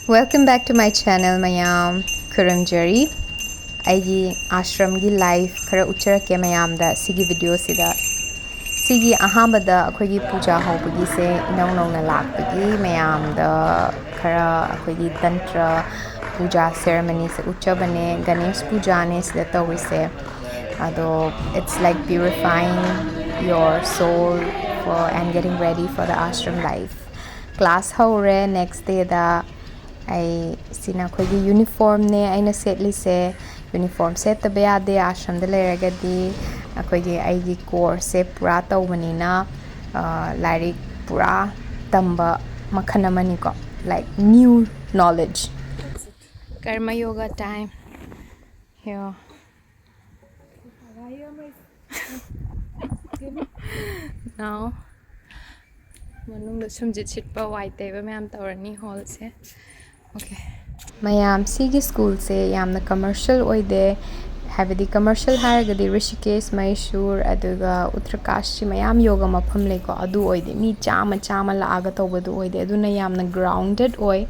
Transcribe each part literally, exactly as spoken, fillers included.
Welcome back to my channel, ꯃꯌꯥꯝ꯫ ꯈꯨꯔꯨꯝꯖꯔꯤ꯫ ꯑꯩꯒꯤ ꯑꯥꯁ꯭ꯔꯝꯒꯤ life ꯈꯔ ꯎꯠꯆꯔꯛꯀꯦ ꯃꯌꯥꯝꯗ ꯁꯤꯒꯤ ꯚꯤꯗꯤꯑꯣꯁꯤꯗ꯫ ꯁꯤꯒꯤ ꯑꯍꯥꯟꯕꯗ ꯑꯩꯈꯣꯏꯒꯤ ꯄꯨꯖꯥ ꯍꯧꯕꯒꯤꯁꯦ ꯏꯅꯧ ꯅꯧꯅ ꯂꯥꯛꯄꯒꯤ ꯃꯌꯥꯝꯗ ꯈꯔ ꯑꯩꯈꯣꯏꯒꯤ ꯇꯟꯇ꯭ꯔ ꯄꯨꯖꯥ ꯁꯦꯔꯦꯃꯅꯤꯁꯦ ꯎꯠꯆꯕꯅꯦ꯫ ꯒꯅꯦꯁ ꯄꯨꯖꯥꯅꯦ ꯁꯤꯗ ꯇꯧꯔꯤꯁꯦ꯫ ꯑꯗꯣ, it's like purifying your soul for and getting ready for the ashram life. Class ꯍꯧꯔꯦ ꯅꯦꯛꯁ ꯗꯦꯗ꯫ ꯑꯩ ꯁꯤꯅ ꯑꯩꯈꯣꯏꯒꯤ ꯌꯨꯅꯤꯐꯣꯔꯝꯅꯦ ꯑꯩꯅ ꯁꯦꯠꯂꯤꯁꯦ꯫ ꯌꯨꯅꯤꯐꯣꯔꯝ ꯁꯦꯠꯇꯕ ꯌꯥꯗꯦ ꯑꯥꯁ꯭ꯔꯝꯗ ꯂꯩꯔꯒꯗꯤ꯫ ꯑꯩꯈꯣꯏꯒꯤ ꯑꯩꯒꯤ ꯀꯣꯔꯁꯁꯦ ꯄꯨꯔꯥ ꯇꯧꯕꯅꯤꯅ, ꯑ, ꯂꯥꯏꯔꯤꯛ ꯄꯨꯔꯥ ꯇꯝꯕ ꯃꯈꯜ ꯑꯃꯅꯤꯀꯣ, like new knowledge. Karma yoga time. Yeah. Now, ꯃꯅꯨꯡꯗ ꯁꯨꯝꯖꯤꯠ ꯁꯤꯠꯄ, ꯋꯥꯏ ꯇꯩꯕ ꯃꯌꯥꯝ ꯇꯧꯔꯅꯤ ꯍꯣꯜꯁꯦ꯫ Okay. ꯃꯌꯥꯝ, ꯁꯤꯒꯤ ꯁ꯭ꯀꯨꯜꯁꯦ ꯌꯥꯝꯅ ꯀꯃꯔꯁꯤꯌꯦꯜ ꯑꯣꯏꯗꯦ꯫ ꯍꯥꯏꯕꯗꯤ, ꯀꯃꯔꯁꯤꯌꯦꯜ ꯍꯥꯏꯔꯒꯗꯤ ꯔꯤꯁꯤꯀꯦꯁ, ꯃꯍꯦꯁꯨꯔ, ꯑꯗꯨꯒ ꯎꯠꯇ꯭ꯔꯀꯥꯁꯤ ꯃꯌꯥꯝ ꯌꯣꯒ ꯃꯐꯝ ꯂꯩꯀꯣ, ꯑꯗꯨ ꯑꯣꯏꯗꯦ꯫ ꯃꯤ ꯆꯥꯝꯃ ꯆꯥꯝꯃ ꯂꯥꯛꯑꯒ ꯇꯧꯕꯗꯨ ꯑꯣꯏꯗꯦ꯫ ꯑꯗꯨꯅ ꯌꯥꯝꯅ ꯒ꯭ꯔꯥꯎꯟꯗꯦꯠ ꯑꯣꯏ꯫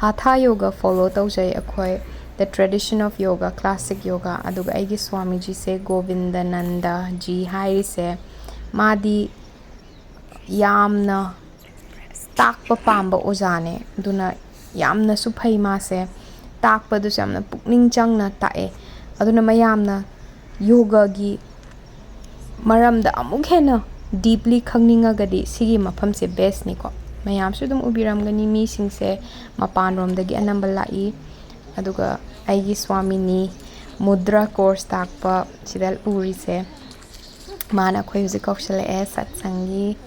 ꯍꯥꯊꯥ ꯌꯣꯒ ꯐꯣꯂꯣ ꯇꯧꯖꯩ ꯑꯩꯈꯣꯏ꯫ The tradition of yoga, classic yoga, ꯑꯗꯨꯒ ꯑꯩꯒꯤ ꯁ꯭ꯋꯥꯃꯤꯖꯤꯁꯦ ꯒꯣꯕꯤꯟꯗꯅꯟꯗ ꯖꯤ ꯍꯥꯏꯔꯤꯁꯦ, ꯃꯥꯗꯤ ꯌꯥꯝꯅ ꯇꯥꯛꯄ ꯄꯥꯝꯕ ꯑꯣꯖꯥꯅꯦ꯫ ꯑꯗꯨꯅ ꯌꯥꯝꯅꯁꯨ ꯐꯩ ꯃꯥꯁꯦ꯫ ꯇꯥꯛꯄꯗꯨꯁꯨ ꯌꯥꯝꯅ ꯄꯨꯛꯅꯤꯡ ꯆꯪꯅ ꯇꯥꯛꯑꯦ꯫ ꯑꯗꯨꯅ ꯃꯌꯥꯝꯅ ꯌꯣꯒꯒꯤ ꯃꯔꯝꯗ ꯑꯃꯨꯛ ꯍꯦꯟꯅ ꯗꯤꯞꯂꯤ ꯈꯪꯅꯤꯡꯉꯒꯗꯤ ꯁꯤꯒꯤ ꯃꯐꯝꯁꯦ ꯕꯦꯁꯅꯤꯀꯣ꯫ ꯃꯌꯥꯝꯁꯨ ꯑꯗꯨꯝ ꯎꯕꯤꯔꯝꯒꯅꯤ, ꯃꯤꯁꯤꯡꯁꯦ ꯃꯄꯥꯟꯔꯣꯝꯗꯒꯤ ꯑꯅꯝꯕ ꯂꯥꯛꯏ꯫ ꯑꯗꯨꯒ ꯑꯩꯒꯤ ꯁ꯭ꯋꯥꯃꯤꯅꯤ ꯃꯨꯗ꯭ꯔꯥ ꯀꯣꯔꯁ ꯇꯥꯛꯄ ꯁꯤꯗ ꯎꯔꯤꯁꯦ, ꯃꯥꯅ ꯑꯩꯈꯣꯏ ꯍꯧꯖꯤꯛ ꯀꯧꯁꯜꯂꯛꯑꯦ ꯁꯠꯁꯪꯒꯤ꯫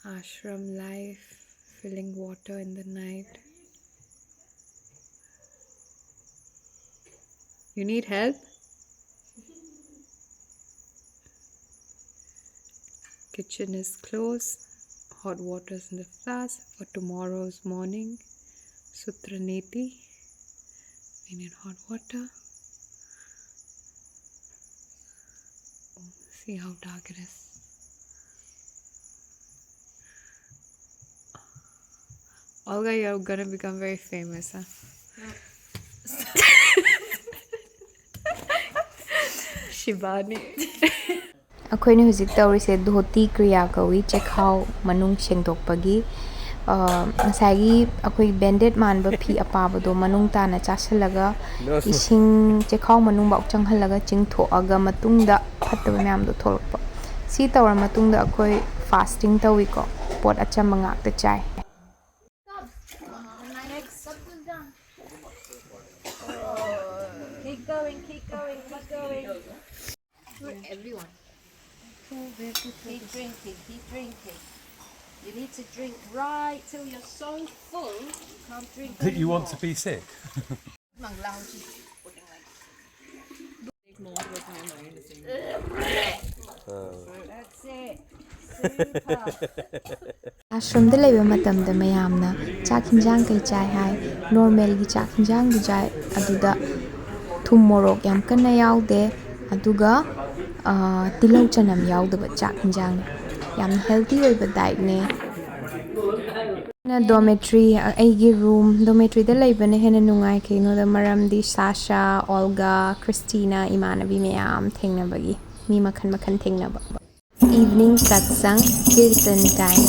Ashram life, filling water in the night. You need help? Kitchen is closed. Hot water is in the flask for tomorrow's morning. Sutra Neti. We need hot water. See how dark it is. Olga, you're gonna become very famous, huh? Shivani. ꯑꯩꯈꯣꯏꯅ ꯍꯧꯖꯤꯛ ꯇꯧꯔꯤꯁꯦ ꯙꯣꯇꯤ ꯀ꯭ꯔꯤꯌꯥ ꯀꯧꯏ, ꯆꯦꯈꯥꯎ ꯃꯅꯨꯡ ꯁꯦꯡꯗꯣꯛꯄꯒꯤ꯫ ꯑ, ꯉꯁꯥꯏꯒꯤ ꯑꯩꯈꯣꯏ ꯕꯦꯟꯗꯦꯠ ꯃꯥꯟꯕ ꯐꯤ ꯑꯄꯥꯕꯗꯣ ꯃꯅꯨꯡ ꯇꯥꯅ ꯆꯥꯁꯤꯜꯂꯒ ꯏꯁꯤꯡ ꯆꯦꯈꯥꯎ ꯃꯅꯨꯡꯐꯥꯎ ꯆꯪꯍꯜꯂꯒ ꯆꯤꯡꯊꯣꯛꯑꯒ ꯃꯇꯨꯡꯗ ꯐꯠꯇꯕ ꯃꯌꯥꯝꯗꯣ ꯊꯣꯛꯂꯛꯄ꯫ ꯁꯤ ꯇꯧꯔ ꯃꯇꯨꯡꯗ ꯑꯩꯈꯣꯏ ꯐꯥꯁꯇꯤꯡ ꯇꯧꯏꯀꯣ, ꯄꯣꯠ ꯑꯆꯝꯕ ꯉꯥꯛꯇ ꯆꯥꯏ꯫ Keep going, keep going, keep going. Everyone. Keep drinking, keep drinking. You need to drink right till you're so full you can't drink anymore. That you want to be sick. That's it. Super. ꯑꯥꯁ꯭ꯔꯝꯗ ꯂꯩꯕ ꯃꯇꯝꯗ ꯃꯌꯥꯝꯅ ꯆꯥꯛ ꯍꯤꯟꯖꯥꯡ ꯀꯩ ꯆꯥꯏ ꯍꯥꯏ? ꯅꯣꯔꯃꯦꯜꯒꯤ ꯆꯥꯛ ꯍꯤꯟꯖꯥꯡꯗꯨ ꯆꯥꯏ꯫ ꯑꯗꯨꯗ ꯊꯨꯝ ꯃꯣꯔꯣꯛ ꯌꯥꯝ ꯀꯟꯅ ꯌꯥꯎꯗꯦ꯫ ꯑꯗꯨꯒ, ꯑ, ꯇꯤꯜꯍꯧ ꯆꯅꯝ ꯌꯥꯎꯗꯕ ꯆꯥꯛ ꯍꯤꯟꯖꯥꯡꯅꯤ꯫ ꯌꯥꯝꯅ ꯍꯦꯜꯗꯤ ꯑꯣꯏꯕ ꯗꯥꯏꯠꯅꯦ꯫ ꯗꯣꯃꯦꯇ꯭ꯔꯤ, ꯑꯩꯒꯤ ꯔꯨꯝ, ꯗꯣꯃꯦꯇ꯭ꯔꯤꯗ ꯂꯩꯕꯅ ꯍꯦꯟꯅ ꯅꯨꯡꯉꯥꯏ꯫ ꯀꯩꯒꯤꯅꯣꯗ ꯃꯔꯝꯗꯤ ꯁꯥꯁꯥ, ꯑꯣꯜꯒꯥ, ꯈ꯭ꯔꯤꯁꯇꯤꯅꯥ, ꯏꯃꯥꯟꯅꯕꯤ ꯃꯌꯥꯝ ꯊꯦꯡꯅꯕꯒꯤ, ꯃꯤ ꯃꯈꯜ ꯃꯈꯜ ꯊꯦꯡꯅꯕ꯫ Evening satsang, kirtan time.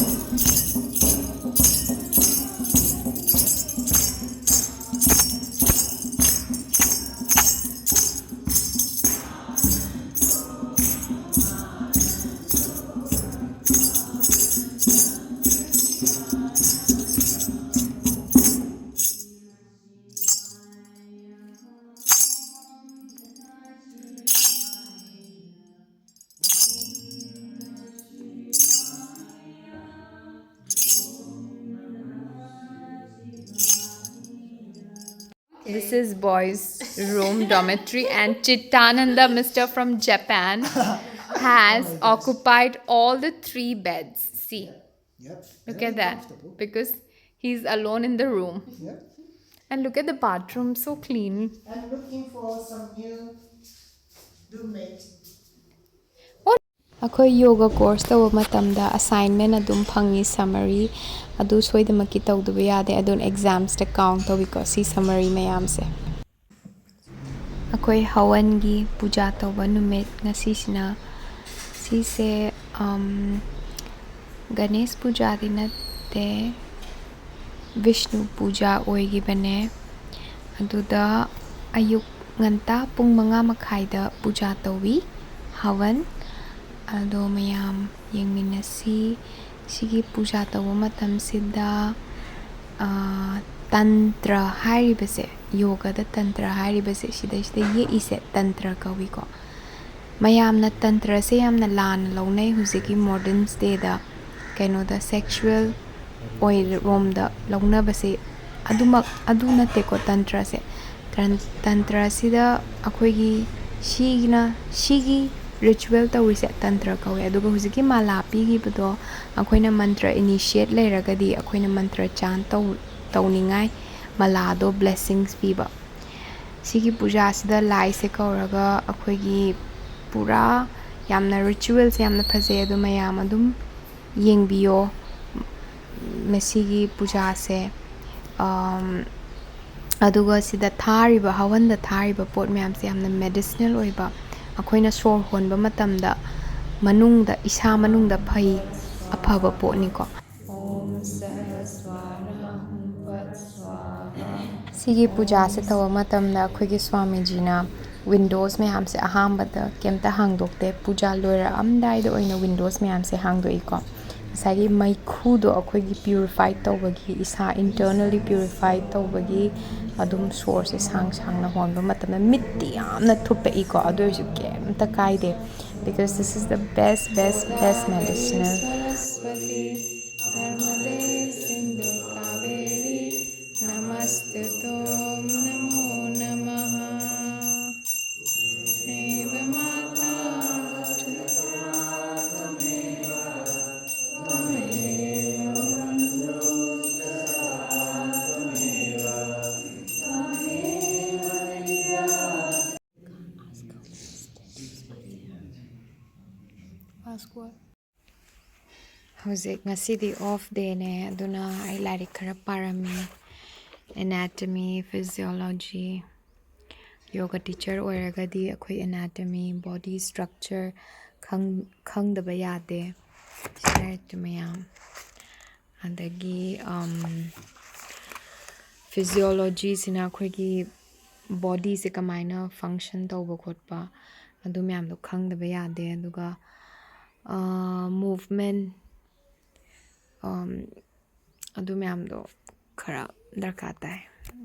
This is boys' room dormitory, and Chittananda, mister from Japan, has occupied all the three beds. See, Yep. Look at that. Because he's alone in the room. Yep. And look at the bathroom, so clean. I'm looking for some new roommate. ꯑꯩꯈꯣꯏ ꯌꯣꯒ course ꯇꯧꯕ ꯃꯇꯝꯗ assignment ꯑꯗꯨꯝ ꯐꯪꯉꯤ, summary ꯑꯗꯨ ꯁꯣꯏꯗꯅꯃꯛꯀꯤ ꯇꯧꯗꯕ ꯌꯥꯗꯦ꯫ ꯑꯗꯨꯅ ꯑꯦꯛꯖꯥꯝꯁꯇ ꯀꯥꯎꯟ ꯇꯧꯏꯀꯣ ꯁꯤ ꯁꯃꯔꯤ ꯃꯌꯥꯝꯁꯦ꯫ ꯑꯩꯈꯣꯏ ꯍꯋꯟꯒꯤ ꯄꯨꯖꯥ ꯇꯧꯕ ꯅꯨꯃꯤꯠ ꯉꯁꯤꯁꯤꯅ, ꯁꯤꯁꯦ ꯒꯅꯦꯁ ꯄꯨꯖꯥꯗꯤ ꯅꯠꯇꯦ, ꯕꯤꯁꯅꯨ ꯄꯨꯖꯥ ꯑꯣꯏꯈꯤꯕꯅꯦ꯫ ꯑꯗꯨꯗ ꯑꯌꯨꯛ ꯉꯟꯇꯥ ꯄꯨꯡ ꯃꯉꯥ ꯃꯈꯥꯏꯗ ꯄꯨꯖꯥ ꯇꯧꯏ ꯍꯋꯟ꯫ ꯑꯗꯣ ꯃꯌꯥꯝ ꯌꯦꯡꯃꯤꯟꯅꯁꯤ꯫ ꯁꯤꯒꯤ ꯄꯨꯖꯥ ꯇꯧꯕ ꯃꯇꯝꯁꯤꯗ ꯇꯟꯇ꯭ꯔ ꯍꯥꯏꯔꯤꯕꯁꯦ, ꯌꯣꯒꯗ ꯇꯟꯇ꯭ꯔ ꯍꯥꯏꯔꯤꯕꯁꯦ, ꯁꯤꯗꯩꯁꯤꯗ ꯌꯦꯛꯏꯁꯦ ꯇꯟꯇ꯭ꯔ ꯀꯧꯏꯀꯣ꯫ ꯃꯌꯥꯝꯅ ꯇꯟꯇ꯭ꯔꯁꯦ ꯌꯥꯝꯅ ꯂꯥꯟꯅ ꯂꯧꯅꯩ ꯍꯧꯖꯤꯛꯀꯤ ꯃꯣꯗꯔꯟ ꯗꯦꯗ꯫ ꯀꯩꯅꯣꯗ ꯁꯦꯛꯁꯨꯋꯦꯜ ꯑꯣꯏꯔꯣꯝꯗ ꯂꯧꯅꯕꯁꯦ ꯑꯗꯨꯃꯛ, ꯑꯗꯨ ꯅꯠꯇꯦꯀꯣ ꯇꯟꯇ꯭ꯔꯁꯦ꯫ ꯇꯟ-, ꯇꯟꯇ꯭ꯔꯁꯤꯗ ꯑꯩꯈꯣꯏꯒꯤ ꯁꯤꯒꯤꯅ, ꯁꯤꯒꯤ ꯔꯤꯆꯨꯋꯦꯜ ꯇꯧꯔꯤꯁꯦ ꯇꯟꯇ꯭ꯔ ꯀꯧꯋꯦ꯫ ꯑꯗꯨꯒ ꯍꯧꯖꯤꯛꯀꯤ ꯃꯥꯂꯥ ꯄꯤꯈꯤꯕꯗꯣ ꯑꯩꯈꯣꯏꯅ ꯃꯟꯇ꯭ꯔ ꯏꯅꯤꯁꯤꯌꯦꯠ ꯂꯩꯔꯒꯗꯤ ꯑꯩꯈꯣꯏꯅ ꯃꯟꯇ꯭ꯔ ꯆꯥꯟ ꯇꯧ-, ꯇꯧꯅꯤꯡꯉꯥꯏ ꯃꯥꯂꯥꯗꯣ ꯕ꯭ꯂꯦꯁꯤꯡꯁ ꯄꯤꯕ꯫ ꯁꯤꯒꯤ ꯄꯨꯖꯥꯁꯤꯗ ꯂꯥꯏꯁꯦ ꯀꯧꯔꯒ ꯑꯩꯈꯣꯏꯒꯤ ꯄꯨꯔꯥ ꯌꯥꯝꯅ ꯔꯤꯆꯨꯋꯦꯜꯁꯦ ꯌꯥꯝꯅ ꯐꯖꯩ꯫ ꯑꯗꯣ ꯃꯌꯥꯝ ꯑꯗꯨꯝ ꯌꯦꯡꯕꯤꯌꯣ ꯃꯁꯤꯒꯤ ꯄꯨꯖꯥꯁꯦ꯫ ꯑꯗꯨꯒ ꯁꯤꯗ ꯊꯥꯔꯤꯕ, ꯍꯋꯟꯗ ꯊꯥꯔꯤꯕ ꯄꯣꯠ ꯃꯌꯥꯝꯁꯦ ꯌꯥꯝꯅ ꯃꯦꯗꯤꯁꯤꯅꯦꯜ ꯑꯣꯏꯕ, ꯑꯩꯈꯣꯏꯅ ꯁꯣꯔ ꯍꯣꯟꯕ ꯃꯇꯝꯗ ꯃꯅꯨꯡꯗ, ꯏꯁꯥ ꯃꯅꯨꯡꯗ ꯐꯩ, ꯑꯐꯕ ꯄꯣꯠꯅꯤꯀꯣ꯫ ꯁꯤꯒꯤ ꯄꯨꯖꯥꯁꯦ ꯇꯧꯕ ꯃꯇꯝꯗ ꯑꯩꯈꯣꯏꯒꯤ ꯁ꯭ꯋꯥꯃꯤꯖꯤꯅ ꯋꯤꯟꯗꯣꯁ ꯃꯌꯥꯝꯁꯦ ꯑꯍꯥꯟꯕꯗ ꯀꯩꯝꯇ ꯍꯥꯡꯗꯣꯛꯇꯦ꯫ ꯄꯨꯖꯥ ꯂꯣꯏꯔꯛꯑꯝꯗꯥꯏꯗ ꯑꯣꯏꯅ ꯋꯤꯟꯗꯣꯁ ꯃꯌꯥꯝꯁꯦ ꯍꯥꯡꯗꯣꯛꯏꯀꯣ꯫ ꯉꯁꯥꯏꯒꯤ ꯃꯩꯈꯨꯗꯣ ꯑꯩꯈꯣꯏꯒꯤ ꯄ꯭ꯌꯨꯔꯤꯐꯥꯏ ꯇꯧꯕꯒꯤ, ꯏꯁꯥ ꯏꯟꯇꯔꯅꯦꯜꯂꯤ ꯄ꯭ꯌꯨꯔꯤꯐꯥꯏ ꯇꯧꯕꯒꯤ ꯑꯗꯨꯝ ꯁꯣꯔꯁꯦ ꯁꯥꯡ ꯁꯥꯡꯅ ꯍꯣꯟꯕ ꯃꯇꯝꯗ ꯃꯤꯠꯇꯤ ꯌꯥꯝꯅ ꯊꯨꯞꯄꯛꯏꯀꯣ, ꯑꯗꯨ ꯑꯣꯏꯔꯁꯨ ꯀꯩꯝꯇ ꯀꯥꯏꯗꯦ, because this is the best, best, best medicinal. नमोस्तुते नमो नमः। त्वमेव माता त्वमेव त्वमेव बन्धुश्च त्वमेव त्वमेव विद्या। ꯍꯧꯖꯤꯛ ꯉꯁꯤꯗꯤ off dayꯅꯦ, ꯑꯗꯨꯅ ꯑꯩ ꯂꯥꯏꯔꯤꯛ ꯈꯔ ꯄꯥꯔꯝꯃꯤ꯫ Anatomy, physiology, yoga teacher ꯑꯣꯏꯔꯒꯗꯤ ꯑꯩꯈꯣꯏ anatomy, body structure ꯈꯪ ꯈꯪꯗꯕ ꯌꯥꯗꯦ꯫ ꯁꯤ ꯂꯥꯏꯔꯤꯛꯇꯨ ꯃꯌꯥꯝ꯫ ꯑꯗꯒꯤ physiologyꯁꯤꯅ ꯑꯩꯈꯣꯏꯒꯤ bodyꯁꯦ ꯀꯃꯥꯏꯅ function ꯇꯧꯕ ꯈꯣꯠꯄ, ꯑꯗꯨ ꯃꯌꯥꯝꯗꯣ ꯈꯪꯗꯕ ꯌꯥꯗꯦ꯫ ꯑꯗꯨꯒ movement, ꯑꯗꯨ ꯃꯌꯥꯝꯗꯣ ꯈꯔ ꯗꯔꯀꯥꯔ ꯇꯥꯏ꯫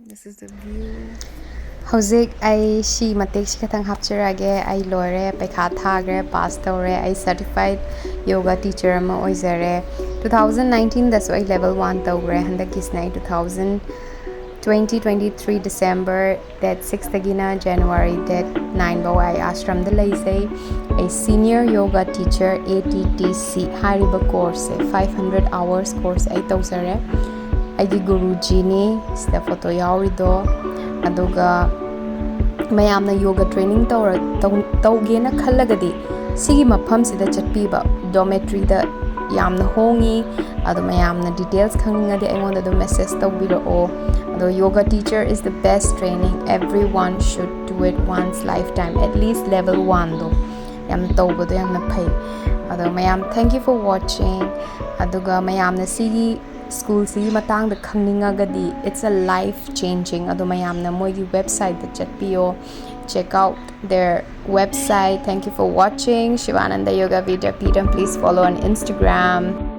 This is the view. ꯍꯧꯖꯤꯛ ꯑꯩ ꯁꯤ ꯃꯇꯦꯛꯁꯤ ꯈꯛꯇꯪ ꯍꯥꯞꯆꯔꯛꯑꯒꯦ꯫ ꯑꯩ ꯂꯣꯏꯔꯦ, ꯄꯩꯈꯥ ꯊꯥꯈ꯭ꯔꯦ, pass ꯇꯧꯔꯦ꯫ ꯑꯩ certified yoga teacher ꯑꯃ ꯑꯣꯏꯖꯔꯦ꯫ Two thousand nineteenꯗꯁꯨ ꯑꯩ level one ꯇꯧꯈ꯭ꯔꯦ꯫ ꯍꯟꯗꯛꯀꯤꯁꯤꯅ ꯑꯩ two thousand twenty twenty three December date sixꯇꯒꯤꯅ January date nine ꯐꯥꯎ ꯑꯩ ꯑꯥꯁ꯭ꯔꯝꯗ ꯂꯩꯖꯩ꯫ ꯑꯩ senior yoga teacher, ATTC ꯍꯥꯏꯔꯤꯕ courseꯁꯦ five hundred hours course ꯑꯩ ꯇꯧꯖꯔꯦ꯫ ꯑꯩꯒꯤ ꯒꯨꯔꯨꯖꯤꯅꯤ ꯁꯤꯗ photo ꯌꯥꯎꯔꯤꯗꯣ꯫ ꯑꯗꯨꯒ ꯃꯌꯥꯝꯅ yoga training ꯇꯧꯔ ꯇꯧ- ꯇꯧꯒꯦꯅ ꯈꯜꯂꯒꯗꯤ ꯁꯤꯒꯤ ꯃꯐꯝꯁꯤꯗ ꯆꯠꯄꯤꯕ꯫ Dormitoryꯗ ꯌꯥꯝꯅ ꯍꯣꯡꯉꯤ꯫ ꯑꯗꯣ ꯃꯌꯥꯝꯅ details ꯈꯪꯅꯤꯡꯉꯗꯤ ꯑꯩꯉꯣꯟꯗ ꯑꯗꯨꯝ message ꯇꯧꯕꯤꯔꯛꯑꯣ꯫ ꯑꯗꯣ yoga teacher is the best training, everyone should do it once lifetime, at least level oneꯗꯣ ꯌꯥꯝ ꯇꯧꯕꯗꯣ ꯌꯥꯝꯅ ꯐꯩ꯫ ꯑꯗꯣ ꯃꯌꯥꯝ, thank you for watching꯫ ꯑꯗꯨꯒ ꯃꯌꯥꯝꯅ ꯁꯤꯒꯤ schoolꯁꯤꯒꯤ ꯃꯇꯥꯡꯗ ꯈꯪꯅꯤꯡꯉꯒꯗꯤ, it's a life changing꯫ ꯑꯗꯣ ꯃꯌꯥꯝꯅ ꯃꯣꯏꯒꯤ websiteꯇ ꯆꯠꯄꯤꯌꯣ, check out their website. Thank you for watching Shivananda Yoga Vidyapeetham. Please follow on Instagram.